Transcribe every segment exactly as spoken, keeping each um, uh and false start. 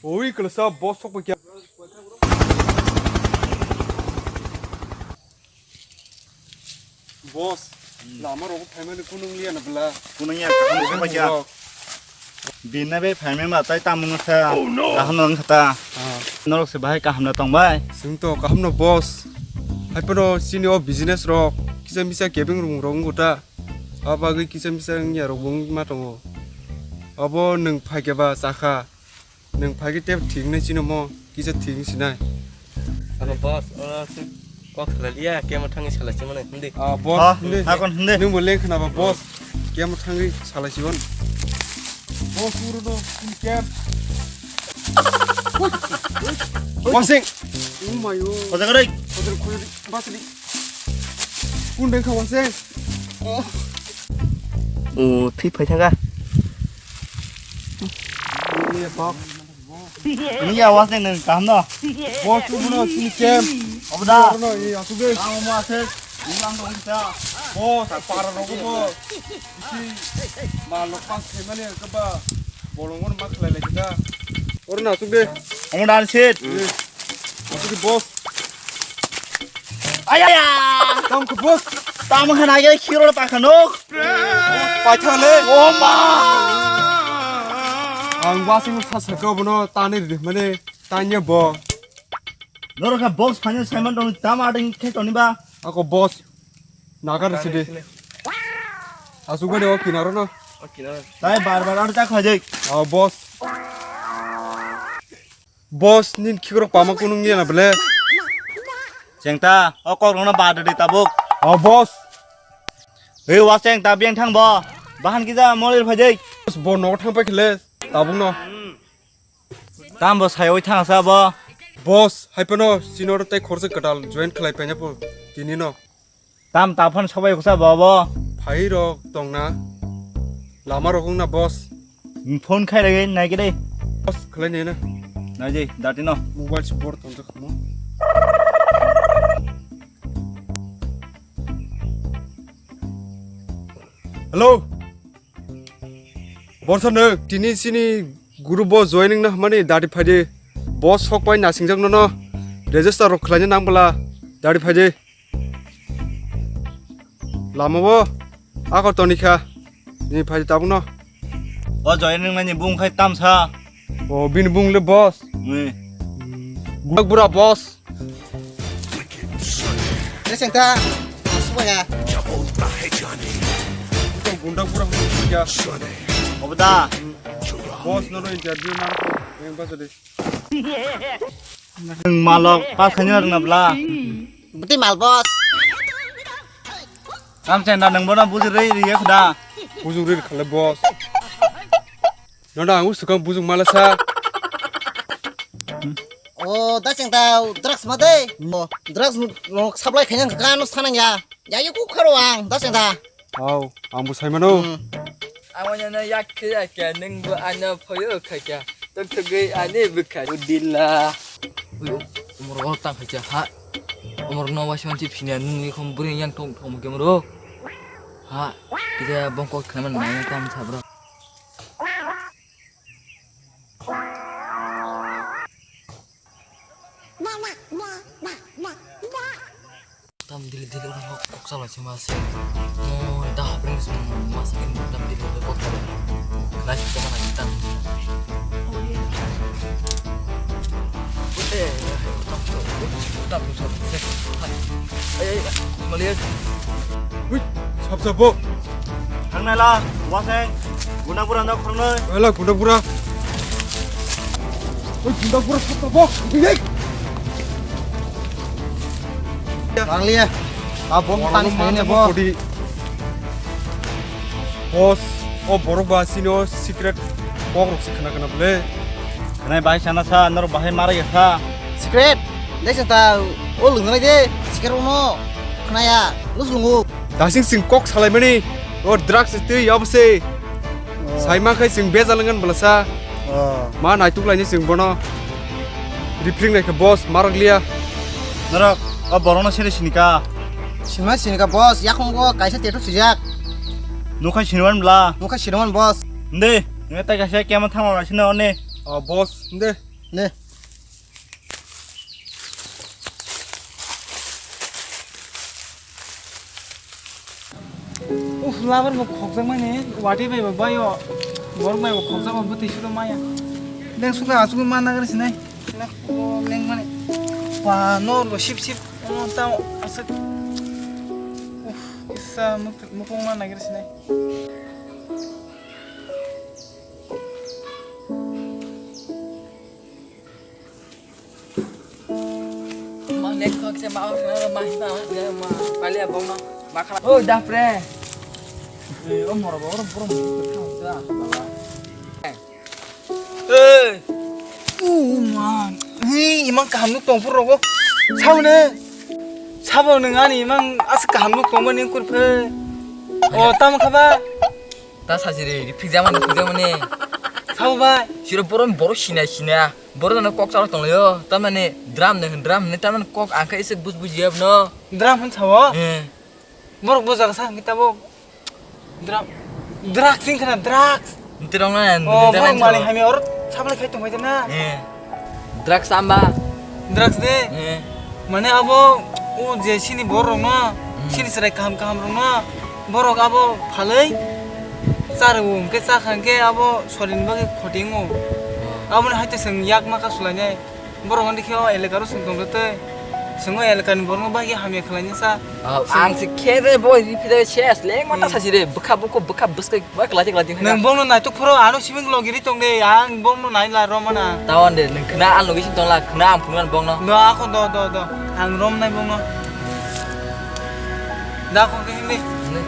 Oi, kwlasa boss sok paikha. Boss, lama rogo phaimani kunung liya na bla. Kunung ya, kaham sok paikha. Bini bai phaimani ma tai tamung sa. Oh, no. Kaham nang khata. Ah. Norok se bahai kaham na tong bai. Sing to kaham no boss. Hai pano sini o business rok kisa misa kebeng rung rong guta. Abagwi kisa misa ya rok bung ma tongo. Abo nung phaikhe ba chakha. Nwng phaikhe tei thik nai chini mo, kisa thik wng sinai. Ano boss, o se kok salai liya, kemo thangwi salai si mano, hindi. Ah, boss, ha, hindi. Ha, kon hindi. Nwng bo leng khna ba, boss. Kemo thangwi salai si mano. Boss, uro no, in kem. Wasing. Oh my god. Kota kare. Kota kare, basri. Kun deng kha wasing. Oh. Oh, thwi phai thaka. Ini ya, boss. Ini ya, was neng neng kaham no. Boss, tu mano sini kem. Obo da. Ano, ini asuk deh. Kaham mo asuk. Ulang dong kita. Boss, para rogo bo. Isi malok pas kemane keba. Bolongon mak lai lai kita. Oro na asuk deh. Omo dan sit. Asuk deh, boss. Ayaya! Tam ko boss. Tam khana ge khiro pa khano. Paithale. O ma! Ang wasing sa sa ko bono tani ri mane tanya bo. Norok kha box phanya saiman dong tama ding khe toni ba. Ako boss. Nagar sidi. Asuk gade o kinaro no. O kinaro. Tai bar bar ar ta khajik. O boss. Boss, nin khikrok pama kunung niya na bele? Chengta, o kok rokno bad di tabuk. O boss. Ei, was chengta, biyang thang bo. Bahan kisa molir phajik. Boss, bo nogo thang pai khele, tabuk no. Tam bo sai oi thang sa bo. Boss, hai pano, sino tei khorsa kwtal join khlai paina po, tini no. Tam taphon sobai kusa bobo. Phai rok tongna. Lama rok wngna boss. Phone khai rege naike dei. Boss khlai nai na. Naije dati no. Mobile si bor tong jak mo. Hello. Borsa no tini sini group bo joining na hamani dati phaidi. Boss sok pai nasingjak nono. Register rok khlai nang bwla dati phaidi. Lama bo ako toni kha. Ni phai tabuk no. O joining nani bung khai tamsa. O bini bung le boss. Ni. Bura boss. Ni sengta. Subaya. Ito gundak bura ya. Obda. Boss no no interview na ko. Yang pas de. Malok pas khanya na bla. Beti mal boss. Kam chenda nang bono buji rei rei khuda. Buju rei khale boss. Noda ang usukang buju malasa. O da chengta drugs ma de. O drugs no supply khanya kano sanang ya. Ya yu ku kharo ang da chengta. Au, ang bo sai mano. Ang wanya na yak khe ya khe nang bo ano phoyo kha khe. Tok thogwi ani bwkha udila. Ui, umor o tang khacha ha. Umor no wasi manchi phinya nungni khom buri yang thong thong kemro. Ha, kida bongkok khnaman nai tam sabro. Tam dili dili oro kok chala se ma se. Mo da hapring se ma se tam dili dili kok chala. Lai se ma lai tam. Eh, tam tam tam se. Ai ai ai. Maliya. Ui, sab sab bo. Thangnai la, waseng, gunda bura no khornoi. Ela gunda bura. Oi gunda bura sab sab bo. Ui. Tanglia. A bom tang sai ne bo. Boss, o borok ba sini o secret kok rok se khna khna bole. Khna bai sana sa nor bahai mara ya sa. Secret. Dai sa ta o lung nai de. Secret no. Khna ya. Lus lungu. Dasing sing kok salai mani. O drugs tei yabo se. Saima khai chwng bejal wngkha bwlasa. Ma naituk laini chwng bono. Ripring naikha boss, marok liya. Norok o borokno sini sinika? Sinima sinika boss, yakhungo kaisa tattoo swijak. Nukha siniman bla. Nukha siniman boss. Nde, nge tai kaisa kema thangma kaisa no ne. O boss, nde. Ne. Uf, labar bo khokjakmani, wati bai bo baio, borok bai bo khokjago, bwtwi sudo maya. Leng suka asugwi manna gari sinai. Leng, o leng mani. Ba, nor bo sip sip, o tamo aswk. Uf, kisa muk-, mukung manna gari sinai. Mang lek khok se ma ma ma ma ma palia bong no ma khana. O dapre. E o moro bo oro boro mo ta baba. E. O man. Hei, imang kaham nuk tong phuru rogo. Sao ne. Sabo nung ani imang as kaham nuk tong mani kur phe. O tamo khaba. Ta sajiri, ri phikjakmani, phikjakmani. Sabo bai. Siro borom, borok sina, sina. Borok no kok chalo tonglayo. Tamani drum ne, drum ne, tamani kok angkhe ese bus bujiya no. Drum hwn sabo? Eh. Borok bujak sa hwn tabo. Drum. Drugs sing khana, drugs. Ntirong na, oh, ntirong borok na mali tiro. Hami or sablai khai tongbai na. Eh. Drugs amba. Drugs de? Eh. Mane abo o je sini borok no, hmm, sini chwrai kaham kaham rok no, borok abo phalwi charo hwnkhe chakha hwnkhe abo sorin bagwi khotingo. Oh. Aboni haite chwng yak ma kasulainai. Borok hwn dikhe o elaka ro chwng tongtwtwi. Chwng o elaka ni borok no bagwi hamya khlainai sa. Oh, ang se khe de bo ri phide ses leng ma ta, hmm, sajire bwkha bukhu bwkha bwskai. Wa kwlai kwlai. Nwng bongno naitok phuru ano simi logi ri tong de, ang bongno nai la romana. Tawan de, nwng khna ang logi sing tong la, khna ang phunukha bongno. Do ako do do do, ang rom nai bongno. Da ko ke hindi. Hindi.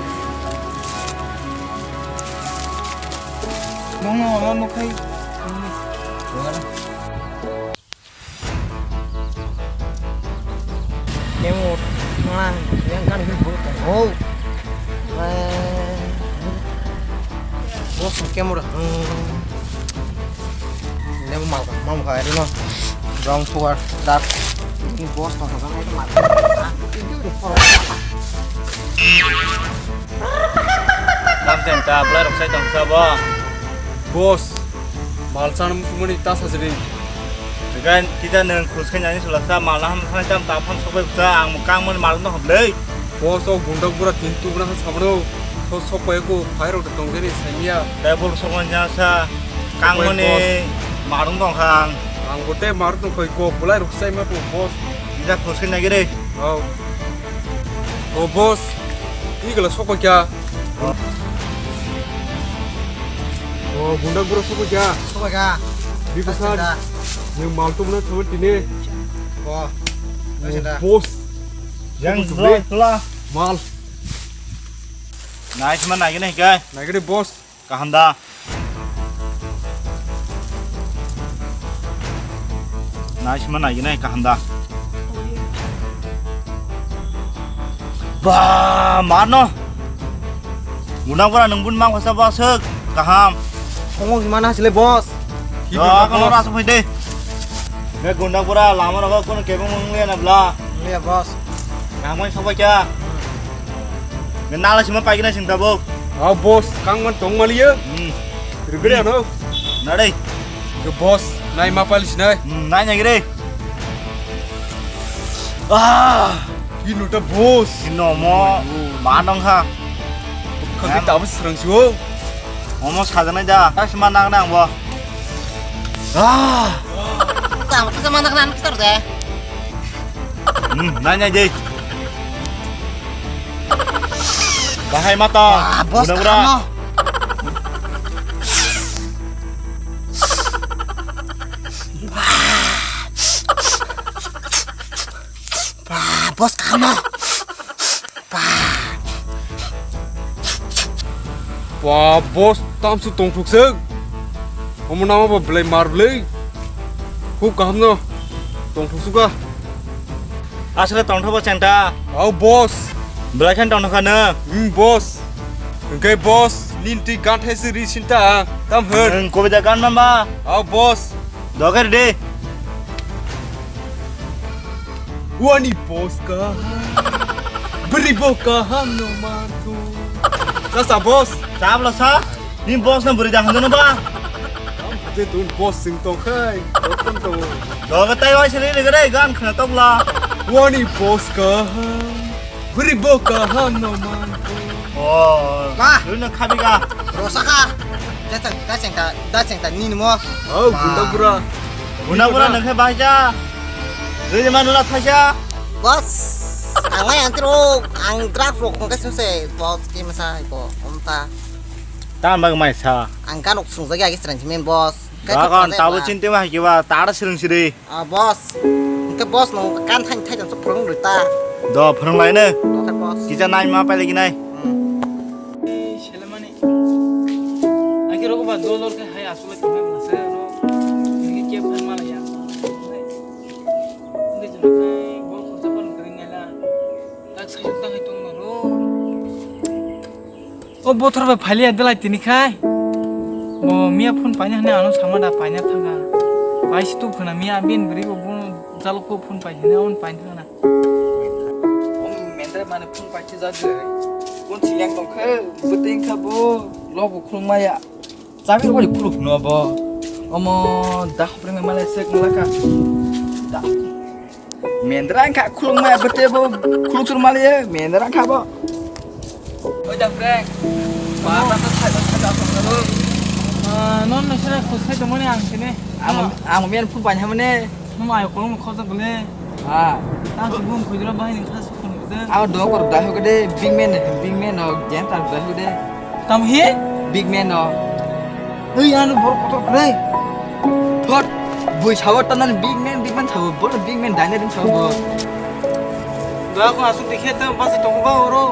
Bongno oro nukhai. Hindi. Bongno. Nemo, ma, yang kan hibu. Oh. Eh. Bos, camera. Hmm. Nemo mal, mal ka, no. Brown sugar, dark. Ini bos, tong, tong, itu mal. Ah, itu di. Lam ten ta, belai rok sai tong sa bo. Bos, mal chanam tumani ta sajri. Gan kita nang khus khe nani sulasa mal na ham thang tam ta phang sok bai bsa ang kang mon mal no hom lei. Bos o gundok bura tin tu bura samro. So sok bai ko phai rok tong jeni saiya. Dai bol sok man ja sa kang sok bai moni bos. Marung tong khang. Ang bote mar tong khoi ko bulai rok sai ma bos. Kita khus khe nagi re. Oh. Oh bos. Igla sok bai kya. O, gundok bura sok kha. Sok kha. Bi bwsa. Acha. Nwng mal tubuna thangwi tini. O. O, acha da. Boss. Yang sok kha. Tula. Mal. Nice man, nai gini, guys. Nai gini, boss. Kaham da. Nai sima nai gini, kaham da. Ba, marno. Gundang bura nung bun mang khasa ba sek, kaham. Khongok hima na sile, boss. Yo, kaham boss. Rasa phai de. Be gundang bura lama rogo kono kebong mung le na bla. Iya, boss. Kaham sok bai kya. Be nala sima pai gini sing tabuk. Ah, boss, kang man tong maliya. Hmm. Ribri ano. Nadai. Ke boss, nai ma pali sinai. Hmm, nai nyagi re. Ah, ino ta boss. Ino mo, ma nong ha. Kami tabu serang siwo. Omo sajanai da. Tas ma nang nang bo. Ah. Tang, kasa ma nang nang kasa de. Hmm, nai nyagi. Bahai mata. Wah, boss, bura bura. Kamo. Wah, boss, kamo. Wah. Wah, boss, tamsu tongthuk se. Omo nama ba belai mar belai. Khub kaham no. Tongthuk suka. Aswk tongthok bo chengta. Au boss. Belai khan tongthok kha nw. Hmm, boss. Hwnkhe boss, nini twi gan thaise ri sinta. Tam hwn. Nwng kobita gan mamba. Au boss. Doger de. Wani boss ka. Bri bo kaham no mantu. Kasa boss. Sablo sa. Ni boss na bri da hando no ba. Betun boss sing tong khai, boss tong tong. Doga tai wai sini ni gare gan khna tong la. Wani boss kaham, guri bo kaham no man. Oh, wah. Lu na khabi ga. Rosa kha. Da chang, da chang ta, da chang ta ni mo. Oh, gunda pura. Gunda pura na khai bahai ja. Lu ma nula thaisa. Boss, ang mai antiro, ang drug rok kong kai suse, boss ke masa ko, om ta. Tan bag mai sa. Ang kan ok sung jagi agi serang jimin, boss. Bagan tabo chinte ma hiki ba tar siring siri. Ah, boss. Engke boss no kan thang thai jang sok phurung rita. Do phurung lai ne. Do thak boss. Kisa nai ma pai lagi nai. Hmm. Selemani. Aki roko ba dol dol ke hai asule kame bana se ro. Ini ke phan mala ya. Ini jeno kai bol khorsa pan kering ngela. Tak sayuk tak hitung maro. O bothor bai phaliya delai tini khai. Bo miya phone paina hwnwi ano sama da paina thanga. Pai si tu khna miya bin bri bo bono jalko phone pai hwnwi on paina thanga. O mendre mane phone pai si jagre. Phone si yang tong khe bwtwi kha bo lobo khulung maya. Chabi rok khuluk no bo. Omo da khopre male sek laka. Da. Mendra kha khuluk ma bete bo khuluk sur mali mendra kha bo. Oi da prank. Ba ta ta sai ta sai ta sai ta. Ah, non na sira khosai to mani ang sini. Ang ang men phun pan hamne. Nung ayo kolong khorsa gule. Ah. Ta su bum khujra bahai ni khas phun gule. Aw do kor da ho de big man big man o gen ta da ho de. Tam hi? Big man no. Ui, ano bor kotor kre. Thot, bui sawo tanan big man, big man sawo, bor big man dine din sawo bor. Doa ko asuk dikhe tam basi tongo ba oro.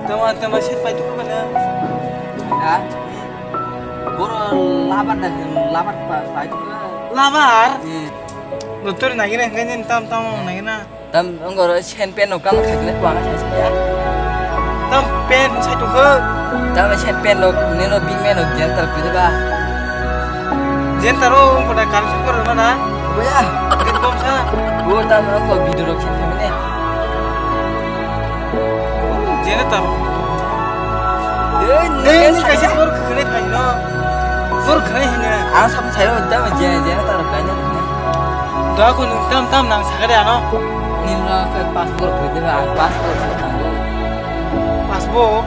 Tama, tama set pai tu ka na. Ha? Bor labar da, labar pa, pai tu ka. Labar? Hmm. Doktor nagina, ngai tam tam nagina. Tam ongoro sen pen no kam khaikle ko ang sai ya. Tam pen sai tu kho. Tam sen pen no nino big man no jenter pide ba. Jenter o ko da kam su kor na na. Boya. Kin bom sa. Bo tam no ko video ro khin ne. Jene tam. Ei, ni kaisa bor khne phai no. Bor khne hine. Ang sam sai ro tam jene jene tam kai ne. Doa ko nung tam tam nang sakari ano. Nino ke passport bui deba, ang passport se tanggo. Passport?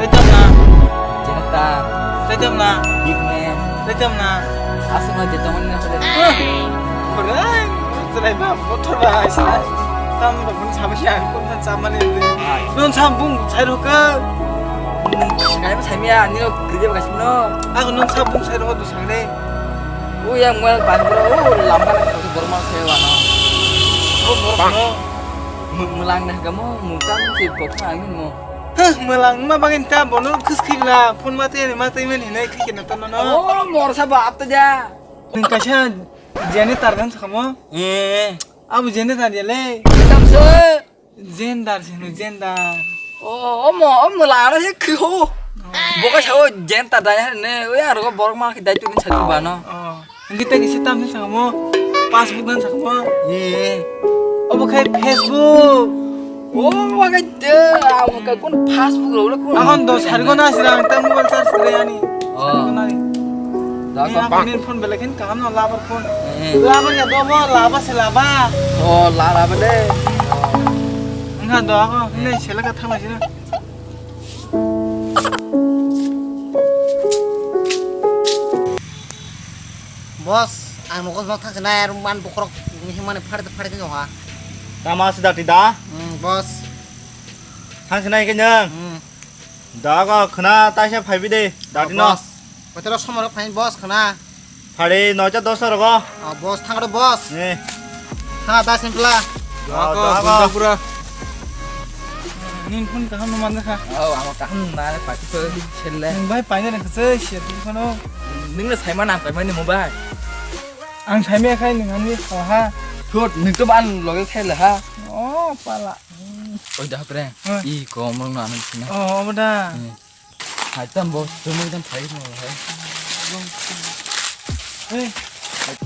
Tei tam na. Jene ta. Tei tam na. Big man. Tei tam na. Asuk no je tongmani na kode. Korai, korai ba, motor ba, aisa. Tam ba, pun sama siya, pun kan sama ni. Non sam bung, sai ro ka. Kaya sama ya, nino kerja bekas no. Aku non sam bung, sai ro tu sakari. O yang mobile ban bro, o lama na kaki borma se wano. O borma no. Melang na kamu, mukam si bokna angin mo. Heh, melang ma bangin ta bono khis khibla, phone mate ni mate men hinai khikina ta no. O morsa ba apta ja. Nung kaisa jene targan sakamo. Eh. Abu jene tar jale. Tam se. Jendar sino jendar. O, omo, omo laro he khi ho. Boka sao jenta dai ha ne, oi aro borok ma khi dai tu sa tu ba no. Oh. Ngi te kisi tam sa mo. Passbook dan sa mo. Ye. Obo khai Facebook. O, wa ga de, amo ka kun passbook ro kun. Ahon do sari go na sira ang ta mobile charge re ani. Oh. Sari go na ni. Da ko. Ni phone bele khin kaham no labar phone. Eh. Labar ya do bo, laba se laba. Oh, la laba de. Enggak do ako, ini selek ka thang sini. Boss, ang nokos no thang sini, man bukrok ni himani phari phari ni ha. Tama sida tida. Hmm, boss. Thang sini kanyang. Hmm. Da ko khna taisa phaibi de. Dati no. Boss. Kotoro somoro phai boss khna. Phari noita dosta rogo. Ah, boss thang ro boss. Eh. Ha da simpla. Da ko. Pura. Nin phone kaham no manjakha. Oh, amo kaham na pati ko chelle. Nung bai paine rang kse sia tu kono. Nung le saima nang paimani mo bai. Ang saime khai nung ani ha. Thot nung to ban loge khai le ha. Oh, pala. Oi da pre. I ko mong na nung sina. Oh, obo da. Hai tam bo, tumung tam phai mo hai. Hey,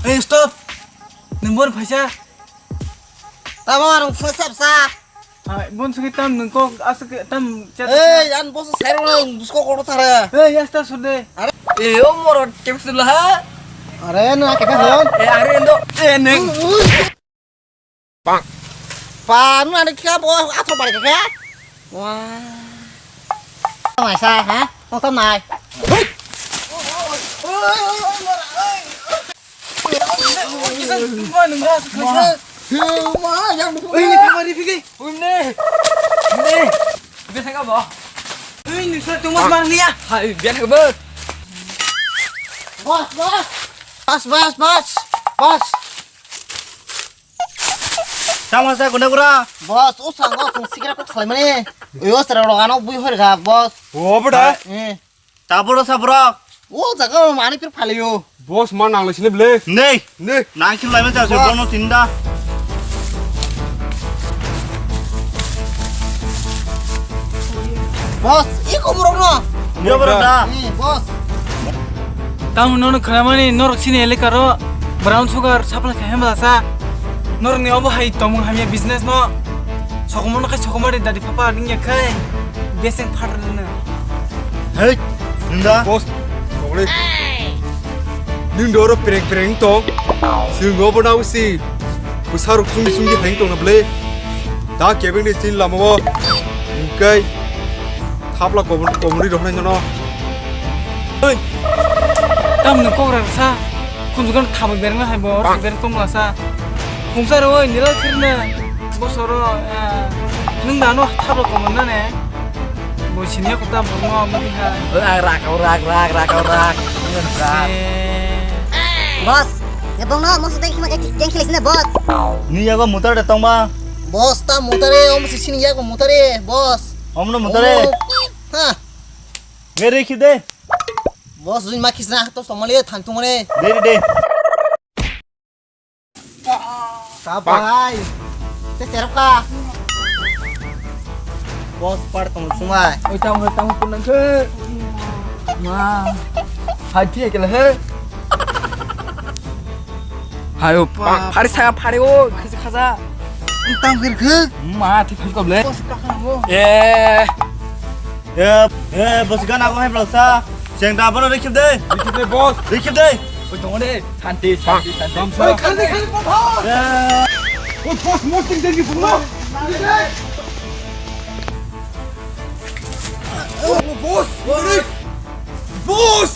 hey, stop. Nung bor phaisa. Tamo arung phone sep sa. Hai, bon sugui tam nwng kok aswk tam chat. Ei, an boss sai rok nang busko kotor thara. Ei, yasta sorde. Are, e o moro kepsula ha. Are, na kepsula hon. E, are endo. E, neng. Bang. Pa, nu ani kya bo ato bar kya? Wah. Mai sa, ha? Tong tam nai. Hui. Boss, boss. Boss, boss. Boss, boss, boss. Boss. Tamo sa guna gura. Boss, o sango sung sikra kok salai mani. Oi, o sara rok ano bui hor ga, boss. O bada. Eh. Taboro sa bro. O jaga o mani pir phalayo. Boss ma nang lai sini ble. Nei. Nei. Nang sim lai ma sa se bono tinda. Boss, iko borok no. Yo borok da. Eh, boss. Tamo nono khramani norok sini elekaro brown sugar supply khe hemla sa. Norok ni obo hai tomung hamya business no. Sokomo no kai sokomo de dadi papa ning ya kai. Beseng phat rwna. Hei, nunda. Boss, kogre. Nung doro pereng pereng tong. Sung obo na usi. Bwsa rok sung sung hai tong na ble. Da kebeng ni sin lama bo. Kai. Thapla kobor kobori rok nai no. Oi. Tam nung kok rang sa. Khunjugan thabo bereng hai bo, bereng tong la sa. Khungsa ro oi nila kirna. Bosoro, eh, nung dano thabo kobor na ne. Bo sini ko tam bo mo mo ha. Rak, rak, rak, rak, rak, rak. Eh. Boss, ya bong no mo suteng khima jeng khile sine boss. Ni ya go mutar de tong ba. Boss ta mutare, om sisini ya go mutare, boss. Om no mutare. Ha. Gere khide. Boss, juni ma kisna to somali than tumane. De de. Kapai. Te serap ka. Boss par tong sumai. Oi tamo tamo kunang ke. Ma. Hai thik kela he. Hayo pa. Phari saya phari o khasa khasa. Tam kir khe. Ma thik thik koble. Boss ka khan bo. Eh. Eh, eh, boss gana ko hai blasa. Seng da boro rikip de. Rikip de boss. Rikip de. Oi tong de. Santi, santi, santi. Oi khali khali boss. Eh. Oi boss mosting de ki boss. Boss, boss. Boss!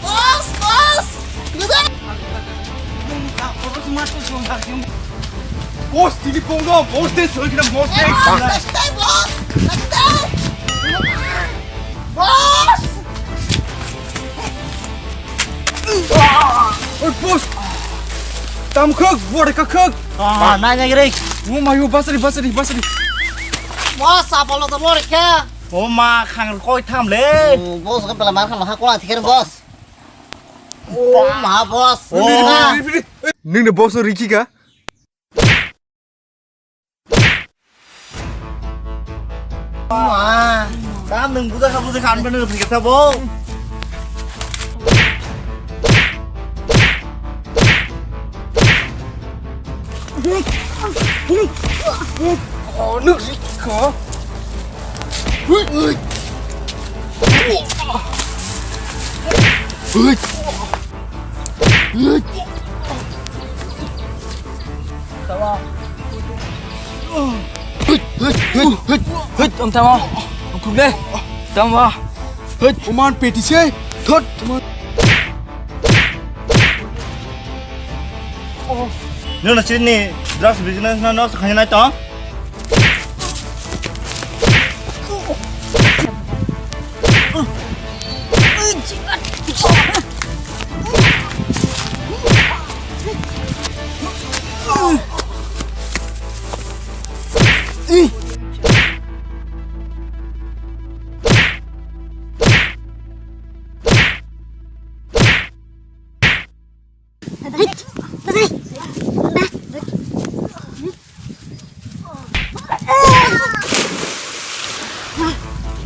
Boss, boss! Boss, tini pungno, boss de soi kena, boss de. Boss, boss, boss! Oi, boss! Tam khuk, bore ka khuk. Ah, nai nai gre. Mo mayu basri, basri, basri. Boss, apa lo to bore ka? O ma khang koi tham le. Boss ka pela mar khang ha kola thikher boss. O ma boss. Nini boss no riki ka? Ma, tam nung buda kha buda khan bana thikher ta bo. Oh, look, look. Hei, tamo. Khuk de. Tamo. Hei, oman peti se. Thot. Nuna chini drugs business na no khanai to.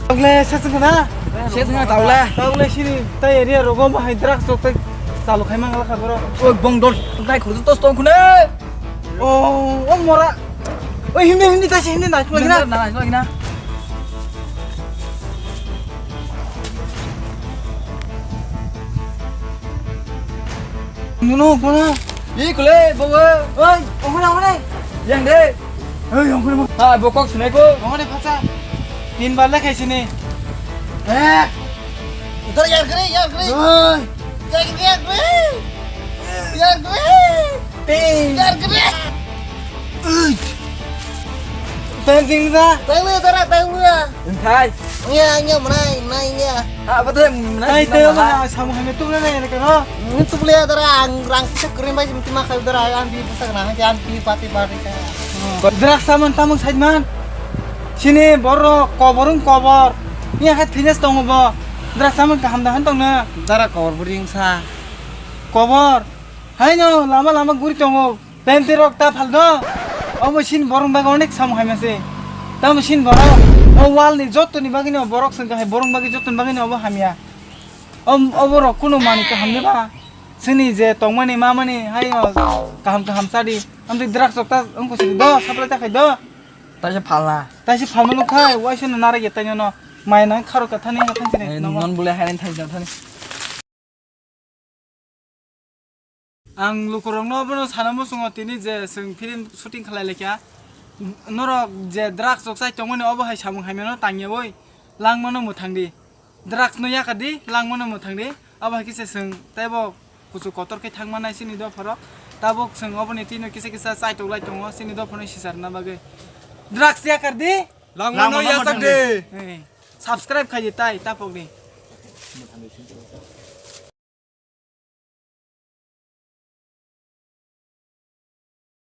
Taule, sesengna. Sesengna taule. Taule sini, tai area rogo ma hai drugs sok tai chalu khai mangala kha boro. Oi, bong dol, ngai khurju tos tong khune. Oh, oh, mora. Oi, hindi, hindi, taisi hindi, naik lagi na. Hindi, naik lagi na. Nuno, kono? Ih, kule, bawa. Oi, ongkore, ongkore. Yang de. Oi, ongkore mo. Ha, bokok sinai ko. Ongkore phacha. Tin bal le khaisini. Eh. Utar yar kare, yar kare. Oi. Yar kare, yar kare. Yar kare. Tin. Yar kare. Oi. Tang jing da. Tang le dara, tang le. Enthai. Iya, iya, menai, menai, iya. Ha, betul, menai. Hai, teu ma, samung hame tu na ya, kano. Ini tu boleh dara, ang rang kita kering baik, mesti makai dara, ang di pusat rang, ang di pati pati ka. Drak saman tamung sait man. Sini borok koborung kobor. Iya khat thines tongo bo. Drak saman kaham dahan tong na. Dara kobor buring sa. Kobor. Hai no, lama lama guri tongo. Penti rok ta phal do. Obo sin borong bagwi onek samung hamya se. Tamo sin borok. O wall ni jotto ni bagwi no borok sengkha hai borong bagwi jotto ni bagwi no obo hamya. Om, obo rok kuno mani kaham ni ba. Sini je tongmani mamani hai o kaham kaham sadi. Amtwi drak sok ta wngkho sidi do, supply ta khai do. Taisa phalna. Taisa phalma nuk khai, waisa no nara ge taino no. Mai nang kharo ka thani ha thang sini. Eh, nongo. Non bole hai thang thang thani. Ang lukurokno bono sana muchungo tini je chwng film shooting khlai laikha. Norok je drugs rok chai tongmani obo hai samung hamyano tangyawi langmano mwthangdi. Drugs no yakardi, langmano mwthangdi. Abo hai khe se chwng teibo kuchuk kotor khe thangmanai chini dopharok. Tabuk chwng oboni tino kisa kisa chaitok lai tongo chini dopharno sicharna bagwi. Drugs yakardi. Langmano yachakdi. Eh, subscribe khaidi tai tapokni.